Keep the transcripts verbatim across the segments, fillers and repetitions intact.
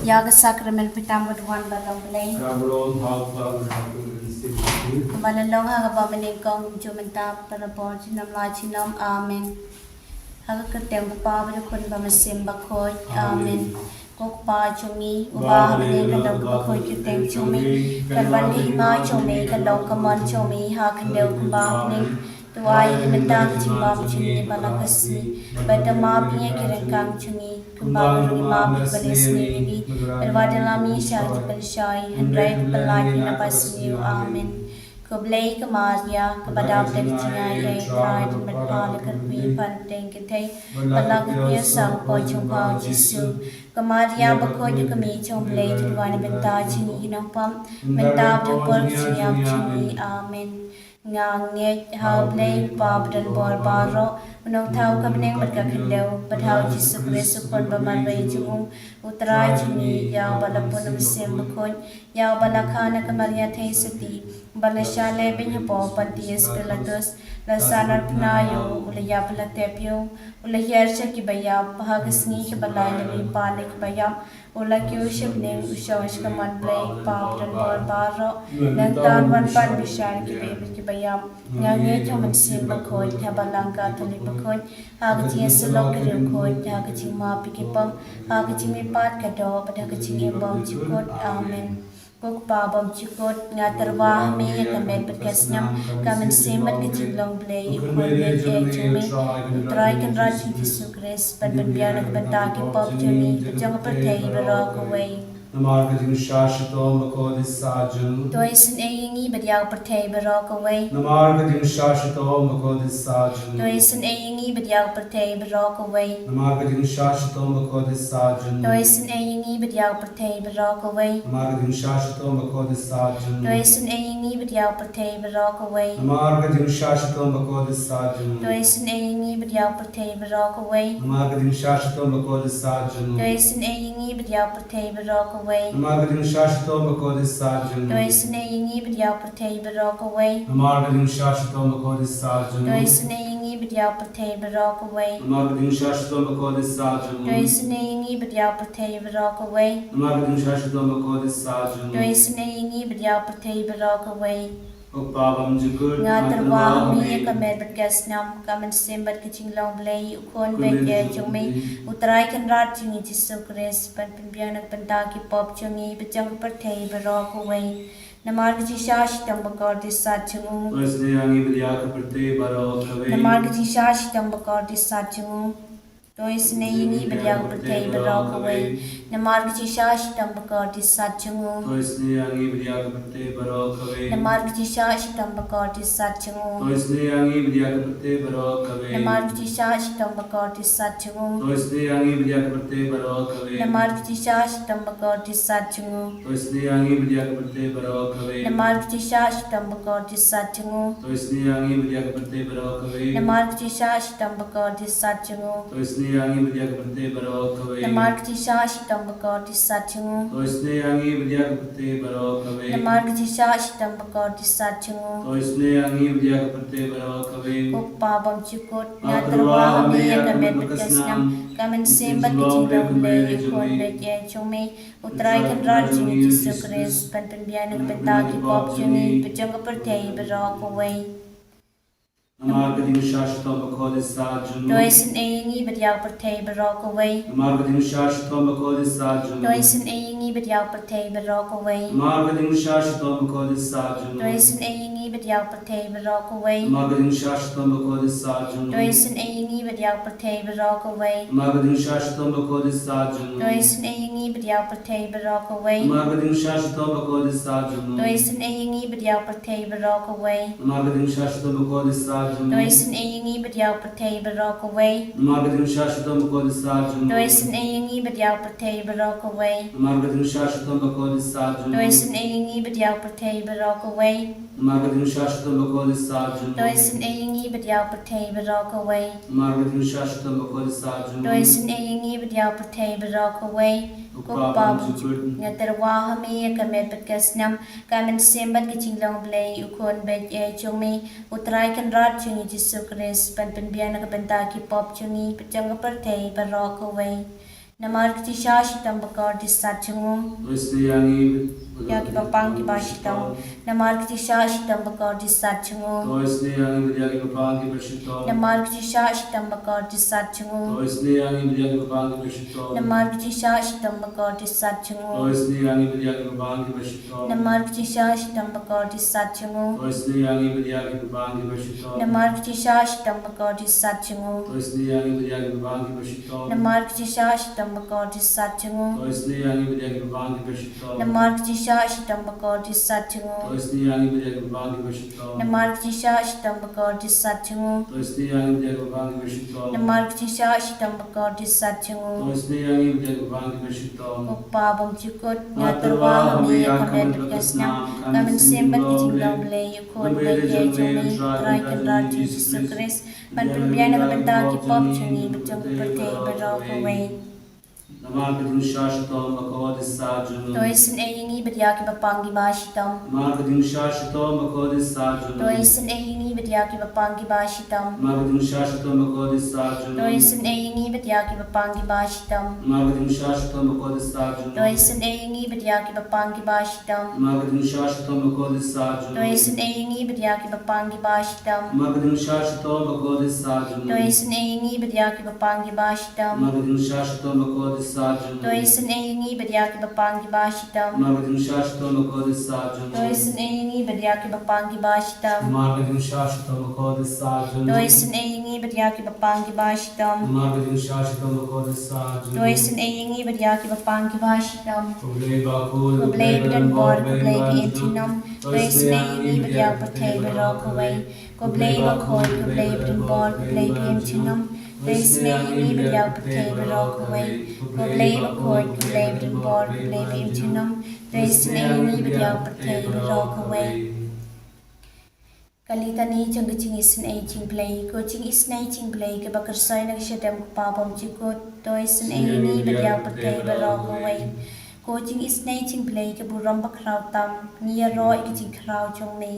Ïa ka sakramen pyrthei bad wan ba long Blei. Ka bron ha u Kpa bad ha u Khun bad ha u Mynsiem Bakhuid. Kumba la long ha kaba mynnyngkong, mynta, para por junom la junom. Amen. Ha ka kyrteng u Kpa bad u Khun bad u Mynsiem Bakhuid. Amen. Amen. Ko Kpa jong ngi, uba ha bneng, ka long ka bakhuid kyrteng jong me, kan wan ka hima jong me, kan long ka mon jong me ha khyndew kumba ha bneng. To ai ïa ngi mynta ka jingbam jong ngi ba la ka sngi, bad to map ïa ngi ki ryngkang jong ngi, kumba ngi ruh ngi map ïa kiba leh sngi ïa ngi, bad wat ïalam ïa ngi sha ka jingpynshoi, hynrei to pyllait ïa ngi na ka bymsniew. Amen. Ko Blei, ko Maria kaba dap da ka jingai ei, Trai, don bad pha ïa ka kyrkhu ba pynthei, bad la ka kyrkhu ïa u Kpa jong pha u Jisu. Ko Maria bakhuid, ka kmie jong u Blei, to duwai na ka bynta jong ngi ki nongpop, mynta bad ha ka por ka jingïap jong ngi. Amen. Nga ngeit ha u Blei u Kpa badonbor baroh, u nongthaw ka bneng bad ka khyndew, bad ha u Jisu Khrist u Khun bamarwei jong u, u Trai jong ngi, ïa uba la pun u Mynsiem Bakhuid, ïa uba la kha na ka Maria Theisotti, ba la shah lehbeiñ hapoh u Pontius Pilatus, la sahnarphna ïa u, u la ïap, la tep ïa u, u la hiar sha kiba ïap, ha ka sngi kaba lai u la mihpat na kiba ïap, u la kiew sha bneng, u shong sha ka mon Blei u Kpa badonbor baroh. Nangta un wan pan bishar ïa kiba im bad kiba ïap. Nga ngeit ha u Mynsiem Bakhuid, ha ka Balang Katholik bakhuid, ha ka jingïasyllok ki riewkhuid, ha ka jingmap ïa ki pop, ha ka jingmihpat ka doh, bad ha ka jingim bymjukut. Amen. Ko Kpa bymjukut, nga tyrwa ha me ïa ka met bad ka snem, ka mynsiem bad ka jinglong Blei, u Khun beit ei jong me, u Trai Kynrad jong ngi Jisu Khrist, ban pynbiang na ka bynta ki pop jong ngi bad jong ka pyrthei baroh kawei. Namar ka jingshah shitom bakordit saja jong u. To isynei ïa ngi bad ïa ka pyrthei baroh kawei. Namar ka jingshah shitom bakordit saja jong u. To isynei ïa ngi bad ïa ka pyrthei baroh kawei. Namar ka jingshah shitom bakordit saja jong u. To isynei ïa ngi bad ïa ka pyrthei baroh kawei. Namar ka jingshah shitom bakordit saja jong u. To isynei ïa ngi bad ïa ka pyrthei baroh kawei. Namar ka jingshah shitom bakordit saja jong u. To isynei ïa ngi bad ïa ka pyrthei baroh kawei. Namar ka jingshah shitom bakordit saja jong u. To isynei ïa ngi bad ïa ka pyrthei baroh kawei. Namar ka jingshah shitom bakordit saja jong u. To isynei ïa ngi bad ïa ka pyrthei baroh kawei. Namar ka jingshah shitom bakordit saja jong u. To isynei ïa ngi bad ïa ka pyrthei baroh kawei. Namar ka jingshah shitom bakordit saja jong u. To isynei ïa ngi bad ïa ka pyrthei baroh kawei. Namar ka jingshah shitom bakordit saja jong u. To isynei ïa ngi bad ïa ka pyrthei baroh kawei. Ko Kpa bymjukut, nga tyrwa ha me ïa ka met bad ka snem, ka mynsiem bad ka jinglong Blei, u Khun beit ei jong me, u Trai Kynrad jong ngi Jisu Khrist, ban pynbiang na ka bynta ki pop jong ngi bad jong ka pyrthei baroh kawei. Namar ka jingshah shitom bakordit saja jong u. To isynei ïa ngi bad ïa ka pyrthei baroh kawei. Namar ka jingshah shitom bakordit saja jong u. To isynei ïa ngi bad ïa ka pyrthei baroh kawei. Namar ka jingshah shitom bakordit saja jong u. To isynei ïa ngi bad ïa ka pyrthei baroh kawei. Namar ka jingshah shitom bakordit saja jong u. To isynei ïa ngi bad ïa ka pyrthei baroh kawei. Namar ka jingshah shitom bakordit saja jong u. To isynei ïa ngi bad ïa ka pyrthei baroh kawei. Namar ka jingshah shitom bakordit saja jong u. To isynei ïa ngi bad ïa ka pyrthei baroh kawei. Namar ka jingshah shitom bakordit saja jong u. To isynei ïa ngi bad ïa ka pyrthei baroh kawei. Namar ka jingshah shitom bakordit saja jong u. To isynei ïa ngi bad ïa ka pyrthei baroh kawei. Namar ka jingshah shitom bakordit saja jong u. To isynei ïa ngi bad ïa ka pyrthei baroh kawei. Namar ka jingshah shitom bakordit saja jong u. To isynei ïa ngi bad ïa ka pyrthei baroh kawei. Ko Kpa bymjukut, nga tyrwa ha me ïa ka met bad ka snem, ka mynsiem bad ka jinglong Blei, u Khun beit ei jong me, u Trai Kynrad jong ngi Jisu Khrist, ban pynbiang na ka bynta ki pop jong ngi bad jong ka pyrthei baroh kawei. Namar ka jingshah shitom bakordit saja jong u. To isynei ïa ngi bad ïa ka pyrthei baroh kawei. Namar ka jingshah shitom bakordit saja jong u. To isynei ïa ngi bad ïa ka pyrthei baroh kawei. Namar ka jingshah shitom bakordit saja jong u. To isynei ïa ngi bad ïa ka pyrthei baroh kawei. Namar ka jingshah shitom bakordit saja jong u. To isynei ïa ngi bad ïa ka pyrthei baroh kawei. Namar ka jingshah shitom bakordit saja jong u. To isynei ïa ngi bad ïa ka pyrthei baroh kawei. Namar ka jingshah shitom bakordit saja jong u. To isynei ïa ngi bad ïa ka pyrthei baroh kawei. Namar ka jingshah shitom bakordit saja jong u. To isynei ïa ngi bad ïa ka pyrthei baroh kawei. Namar ka jingshah shitom bakordit saja jong u. To isynei ïa ngi bad ïa ka pyrthei baroh kawei. Namar ka jingshah shitom bakordit saja jong u. To isynei ïa ngi bad ïa ka pyrthei baroh kawei. Namar ka jingshah shitom bakordit saja jong u. To isynei ïa ngi bad ïa ka pyrthei baroh kawei. Namar ka jingshah shitom bakordit saja jong u. To isynei ïa ngi bad ïa ka pyrthei baroh kawei. Ko Kpa bymjukut, nga tyrwa ha me ïa ka met bad ka snem, ka mynsiem bad ka jinglong Blei, u Khun beit ei jong me, u Trai Kynrad jong ngi Jisu Khrist, ban pynbiang na ka bynta ki pop jong ngi bad jong ka pyrthei baroh kawei. Namar ka jingshisha shitom bakordit sat jong u. To isynei ïa ngi bad ïa ki bapang kiba shitom. Namar ka jingshisha shitom bakordit sat jong u. To isynei ïa ngi bad ïa ki bapang kiba shitom. Namar ka jingshisha shitom bakordit sat jong u. To isynei ïa ngi bad ïa ki bapang kiba shitom. Namar ka jingshisha shitom bakordit sat jong u. To isynei ïa ngi bad ïa ki bapang kiba shitom. Namar ka jingshisha shitom bakordit sat jong u. To isynei ïa ngi bad ïa ki bapang kiba shitom. Namar ka jingshisha shitom bakordit sat jong u. To isynei ïa ngi bad ïa ki bapang kiba shitom. Namar ka jingshisha shitom bakordit sat jong u. To isynei ïa ngi bad ïa ki bapang kiba shitom. Namar ka jingshisha shitom bakordit sat jong u. To isynei ïa ngi bad ïa ki bapang kiba shitom. Namar ka jingshisha shitom bakordit sat jong u. To isynei ïa ngi bad ïa ki bapang kiba shitom. Namar ka jingshisha shitom bakordit sat jong u. To isynei ïa ngi bad ïa ki bapang kiba shitom. Ko Pa bymjukut, nga tyrwa ha me ïa ka met bad ka snam, ka mynsiem bad ka jinglong Blei, ïa u Khun bad ïa u Trai Kynrad jong ngi Jisu Khrist, ban pynbiang na ka bynta ki pop jong ngi bad jong ka pyrthei baroh kawei. Namar ka jingshisha shitom bakordit sat jong u. To isynei ïa ngi bad ïa ki bapang kiba shitom. Namar ka jingshisha shitom bakordit sat jong u. To isynei ïa ngi bad ïa ki bapang kiba shitom. Namar ka jingshisha shitom bakordit sat jong u. To isynei ïa ngi bad ïa ki bapang kiba shitom. Namar ka jingshisha shitom bakordit sat jong u. To isynei ïa ngi bad ïa ki bapang kiba shitom. Namar ka jingshisha shitom bakordit sat jong u. To isynei ïa ngi bad ïa ki bapang kiba shitom. Namar ka jingshisha shitom bakordit sat jong u. To isynei ïa ngi bad ïa ki bapang kiba shitom. Namar ka jingshisha shitom bakordit sat jong u. To isynei ïa ngi bad ïa ki bapang kiba shitom. Namar ka jingshisha shitom bakordit sat jong u. To isynei ïa ngi bad ïa ki bapang kiba shitom. Namar ka jingshisha shitom bakordit sat jong u. To isynei ïa ngi bad ïa ki bapang kiba shitom. Namar ka jingshisha shitom bakordit sat jong u. To isynei ïa ngi bad ïa ki bapang kiba shitom. Ko Blei bakhuid, ko Blei badonbor, ko Blei ba im junom. To isynei ïa ngi bad ïa ka pyrthei baroh kawei. Ko Blei bakhuid, ko Blei badonbor, ko Blei ba im junom. To isynei ïa ngi bad ïa ka pyrthei baroh kawei. Ko Blei bakhuid, ko Blei badonbor, ko Blei ba im junom. To isynei ïa ngi bad ïa ka pyrthei baroh kawei. Ka litani jong ka jingisynei jong u Blei. Ko jingisynei jong u Blei kaba kyrsoi na ka shadem u Kpa bymjukut, to isynei ïa ngi bad ïa ka pyrthei baroh kawei. Ko jingisynei jong u Blei ka burom bakhraw tam, ngi ïaroh ïa ka jingkhraw jong me.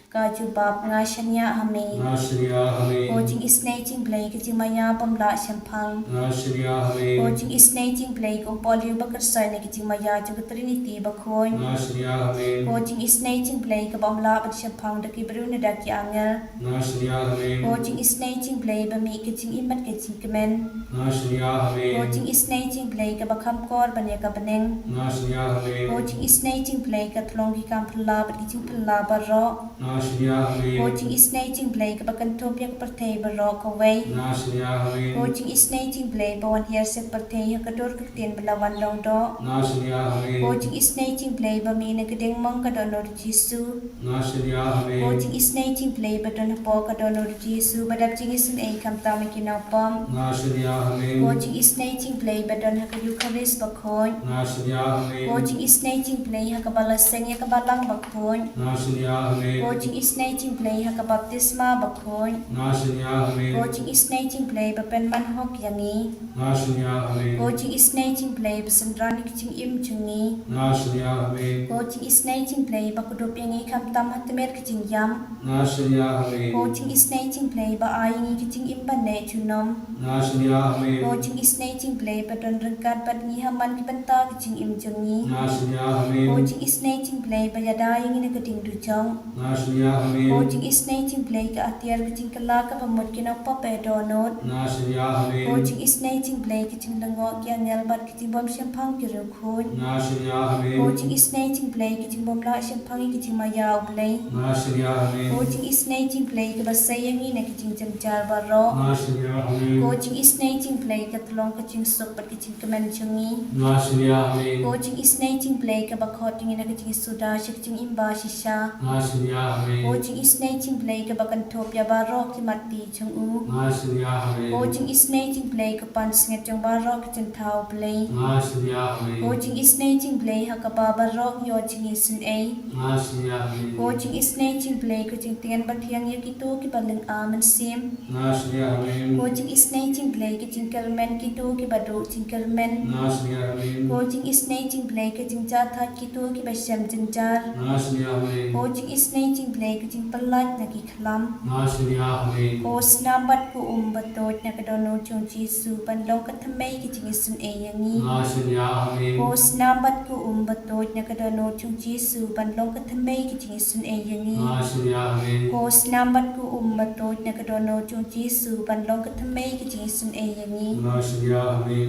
Ka jubab, nga shaniah ha me. Nga shaniah ha me. Ko jingisynei jong u Blei ka jingmaïa bym lah shemphang. Nga shaniah ha me. Ko jingisynei jong u Blei ka umpohliew ba kyrsoi na ka jingmaïa jong ka Trinity bakhuid. Nga shaniah ha me. Ko jingisynei jong u Blei kaba ym lah ban shemphang da ki briew ne da ki angel. Nga shaniah ha me. Ko jingisynei jong u Blei ba mih ka jingim bad ka jingkmen. Nga shaniah ha me. Ko jingisynei jong u Blei kaba kham kor ban ïa ka bneng. Nga shaniah ha me. Ko jingisynei jong u Blei ka thlong ki kam phylla bad ki jingphylla baroh. Nga shaniah ha me. Ko jingisynei jong u Blei kaba kynthup ïa ka pyrthei baroh kawei. Nga shaniah ha me. Ko jingisynei jong u Blei ba wan hiar sha ka pyrthei ha ka dur ka ktien ba la wan long doh. Nga shaniah ha me. Ko jingisynei jong u Blei ba mih na ka diengmong ka dohnud u Jisu. Nga shaniah ha me. Ko jingisynei jong u Blei ba don hapoh ka dohnud u Jisu ba dap jingisynei khamtam ïa ki nongpop. Nga shaniah ha me. Ko jingisynei jong u Blei ba don ha ka Eukharist bakhuid. Nga shaniah ha me. Ko jingisynei jong u Blei ha kaba la seng ïa ka Balang bakhuid. Nga shaniah ha me. Ko jingisynei jong u Blei ha ka baptisma bakhuid. Nga shaniah ha me. Ko jingisynei jong u Blei ba pynman hok ïa ngi. Nga shaniah ha me. Ko jingisynei jong u Blei ba synran ïa ka jingim jong ngi. Nga shaniah ha me. Ko jingisynei jong u Blei ba kdup ïa ngi khamtam ha tmier ka jingïap. Nga shaniah ha me. Ko jingisynei jong u Blei ba ai ïa ngi ka jingim ban neh junom. Nga shaniah ha me. Ko jingisynei jong u Blei ba don ryngkat bad ngi ha man ki bynta ka jingim jong ngi. Nga shaniah ha me. Ko jingisynei jong u Blei ba ïada ïa ngi na ka ding dujok. Nga shaniah ha me. Ko jingisynei jong u Blei ka atiar ka jingkylla kaba mut ki nongpop ba ïa dohnud. Nga shaniah ha me. Ko jingisynei jong u Blei ka jinglyngngoh ki angel bad ka jingbymshemphang ki riewkhuid. Nga shaniah ha me. Ko jingisynei jong u Blei ka jingbymlah shemphang ïa ka jingmaïa u Blei. Nga shaniah ha me. Ko jingisynei jong u Blei kaba sei ïa ngi na ka jingjynjar baroh. Nga shaniah ha me. Ko jingisynei jong u Blei ka thlong ka jingsuk bad ka jingkmen jong ngi. Nga shaniah ha me. Ko jingisynei jong u Blei kaba khot ïa ngi na ka jingsuda sha ka jingim ba shisha. Nga shaniah ha me. Ko jingisynei jong u Blei kaba kynthup ïa baroh ki matti jong u. Nga shaniah ha me. Ko jingisynei jong u Blei ka pansngiat jong baroh ka jingthaw Blei. Nga shaniah ha me. Ko jingisynei jong u Blei ha kaba baroh ngi ïoh jingisynei. Nga shaniah ha me. Ko jingisynei jong u Blei ka jingtngen bathiang ïa kito kiba lynga mynsiem. Nga shaniah ha me. Ko jingisynei jong u Blei ka jingkyrmen kito kiba duh jingkyrmen. Nga shaniah ha me. Ko jingisynei jong u Blei ka jingjahthait kito kiba shem jynjar. Nga shaniah ha me. Ko jingisynei jong u Lei ka jingpyllait na ki khlam. Nga shania ha me. Ko snam bad ko um ba tuid na ka dohnud jong u Jisu ban long ka thymmei ka jingisynei ïa ngi. Nga shania ha me. Ko snam bad ko um ba tuid na ka dohnud jong u Jisu ban long ka thymmei ka jingisynei ïa ngi. Nga shania ha me. Ko snam bad ko um ba tuid na ka dohnud jong u Jisu ban long ka thymmei ka jingisynei ïa ngi. Nga shania ha me.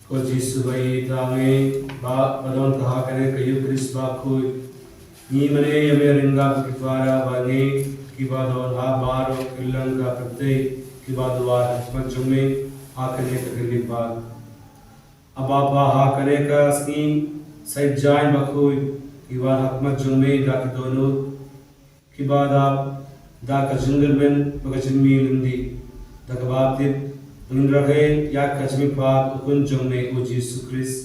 Ko Jisu ba ïeit ha me, ba, ba don ka ha kane ka Eucharist bakhuid. Ngi mane ïa me ryngkat ki para bangeit, kiba don ha baroh kylleng ka pyrthei, kiba duwai ha khmat jong me, ha kane ka khyllipmat. A Baba, ha kane ka sngi Saitjaiñ bakhuid, ngi wan ha khmat jong me da ki dohnud, kiba dap da ka jingkyrmen bad ka jingmih lynti, da kaba tip ba ngin rakhe ïa ka jingmihpat u Khun jong me u Jisu Khrist.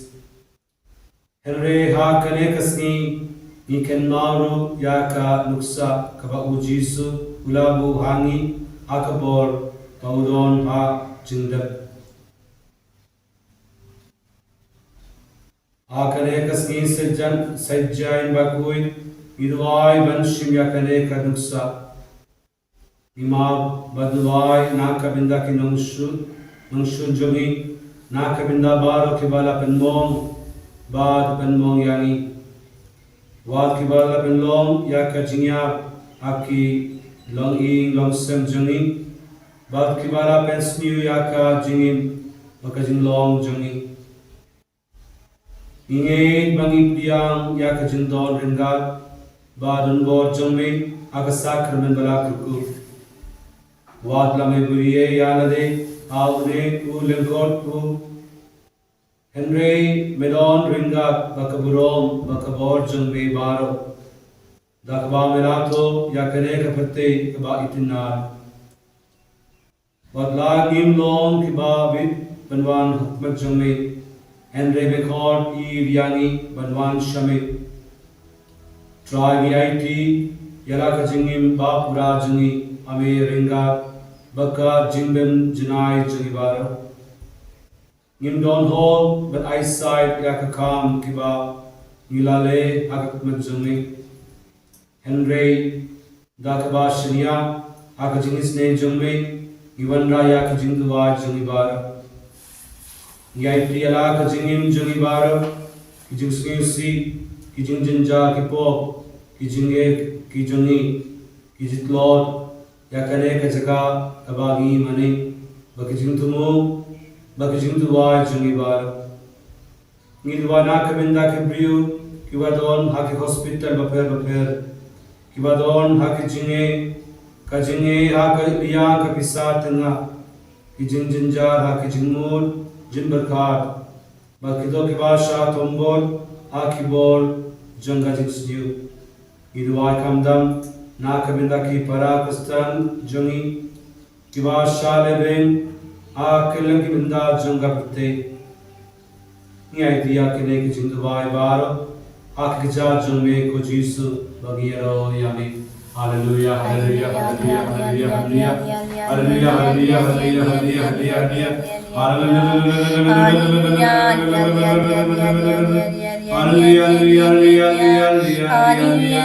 Hynrei ha kane ka sngi ngi kynmaw ruh ïa ka nuksa kaba u Jisu u la buh ha ngi ha ka bor ba u don ha jingdep. Ha kane ka sngi Saitjaiñ, Saitjaiñ bakhuid, ngi duwai ban shim ïa kane ka nuksa. Ngi map ban duwai na ka bynta ki nongshun, nongshun jong ngi, na ka bynta baroh kiba la pynmong bad pynmong ïa ngi. Wat kiba la pynlong ïa ka jingïap ha ki longïing longsem jong ngi, bad kiba la pynsniew ïa ka jingim bad ka jinglong jong ngi. Ngi ngeit ba ngi pdiang ïa ka jingdon ryngkat ba donbor jong me ha ka sakramen ba la kyrkhu. Wat la me buhrieh ïa lade ha une u lyngkot u, hynrei me don ryngkat bad ka burom bad ka bor jong me baroh, da kaba me la thoh ïa kane ka pyrthei kaba itynnad. Wat la ngim long kiba bit ban wan ha khmat jong me, hynrei me khot ïa ngi ban wan sha me. Trai, ngi aiti ïa la ka jingim ba pura jong ngi ha me ryngkat bad ka jingbym jngai jong ngi baroh. Ngim don hok ban aisaid ïa ka kam kiba ngi la leh ha khmat jong me, hynrei da kaba shaniah ha ka jingisynei jong me, ngi wanrah ïa ka jingduwai jong ngi baroh. Ngi aiti ïa la ka jingim jong ngi baroh, ki jingsngewsih, ki jingjynjar, ki pop, ki jingeh ki jong ngi, ki jingtlot ïa kane ka jaka kaba ngi mane, bad ki jingthmu bad ki jingduwai jong ngi baroh. Ngi duwai na ka bynta ki briew kiba don ha ki hospital bapher bapher, kiba don ha ki jingeh, ka jingeh ha ka liang ka pisa tyngeh, ki jingjynjar ha ki jingmut jingpyrkhat, bad kito kiba shah thombor ha ki bor jong ka jingsniew. Ngi duwai khamtam na ka bynta ki para Khristan jong ngi, kiba shah lehbeiñ ha kylleng ki bynta jong ka pyrthei. Ngi aiti ïa kine ki jingduwai baroh ha ka kyrteng jong me ko Jisu ba ngi ïaroh ïa me. Haleluya, haleluya, haleluya, haleluya, haleluya. Haleluya, haleluya, haleluya, haleluya, haleluya, haleluya. Haleluya, haleluya, haleluya, haleluya.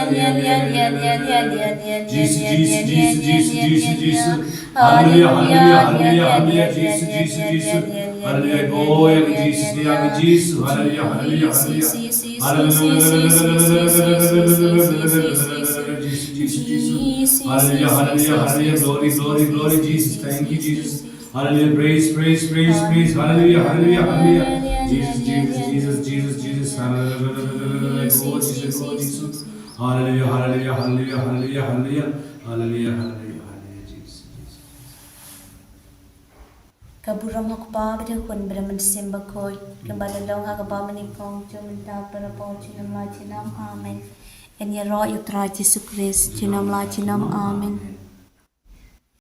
Jesus, Jesus, Jesus, Jesus, Jesus, Jesus. Haleluya, haleluya, haleluya, haleluya. Jesus, Jesus, Jesus. Haleluya, oh, ya Jesus, ya Jesus. Haleluya, haleluya, haleluya. Haleluya, Jesus, Jesus, Jesus. Haleluya, haleluya, haleluya. Glory, glory, glory, Jesus. Thank you, Jesus. Haleluya, praise, praise, praise, praise. Haleluya, haleluya, haleluya. Jesus, Jesus, Jesus, Jesus, Jesus. Haleluya, oh, Jesus, oh, Jesus. Haleluya, haleluya, haleluya, haleluya, haleluya. Haleluya, haleluya, haleluya, Jesus, Jesus. Ka burom ha u Kpa bad ha u Khun bad ha u Mynsiem Bakhuid, kumba la long ha kaba mynnyngkong, junom mynta, para para junom la junom. Amen. Ngan ïaroh ïa u Trai Jisu Khrist, junom la junom. Amen.